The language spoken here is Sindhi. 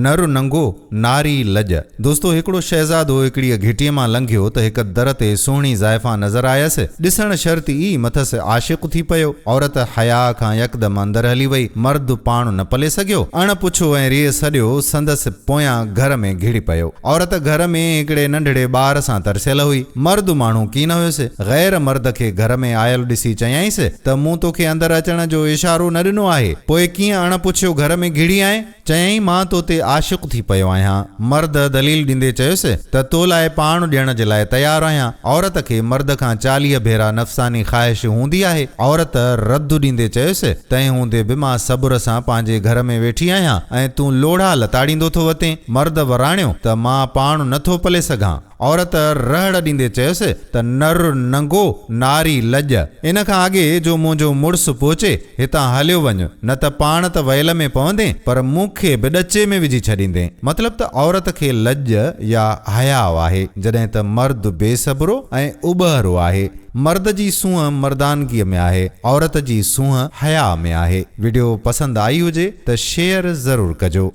نر ننگو، ناري لڄ. دوستو هڪڙو شهزادو هڪڙيء گهٽيء مان لنگهيو ته هڪ در تي سهڻي زائفان نظر آيس. ڏسڻ شرط ئي مٿس عاشق ٿي پيو. عورت حياء کان يڪدم اندر هلي وئي. مرد پاڻ نه پلي سگهيو. اڻ پڇيو ۽ ريء سڏيو سندس پويان گهر ۾ گهڙي پيو. عورت گهر ۾ هڪڙي ننڍڙي ٻار سان ترسيل هئي. مرد ماڻهو ڪين هيس. غير مرد کي گهر ۾ آيل ڏسي چيائينس ته مون توکي اندر اچڻ جو اشارو نه ڏنو آهي. پوء ڪيئن اڻ پڇيو گهر ۾ گهڙي آئين؟ چيائين، مان تو تي عاشق ٿي پيو آهيان. مرد دليل ڏيندي چيس ته تو لاء پاڻ ڏيڻ جي لاء تيار آهيان. عورت کي مرد کان 40 ڀيرا نفساني خواهش هوندي آهي. عورت رد ڏيندي چيس، تنهن هوندي به مان صبر سان پنهنجي گهر ۾ ويٺي آهيان ۽ تون لوڙها لتاڙيندو ٿو وتين. مرد وراڻيو ته مان پاڻ نه ٿو پلي سگهان. عورت رهڙ ڏيندي چيس ته نر ننگو، ناري لڄ. ان کان اڳي جو منهنجو مڙس پهچي، هتان هليو وڃ، نه ته پاڻ ته ويل ۾ پوندين، پر مون کي به ڏچي ۾ وجهي ڇڏيندين. مطلب ته عورت کي لڄ يا حياء آهي، جڏهن ته مرد بي صبرو ۽ اٻهرو آهي. مرد جي سونهن مردانگيء ۾ آهي، عورت جي سونهن حياء ۾ آهي. وڊيو پسند آئي هجي ته شيئر ضرور ڪجو.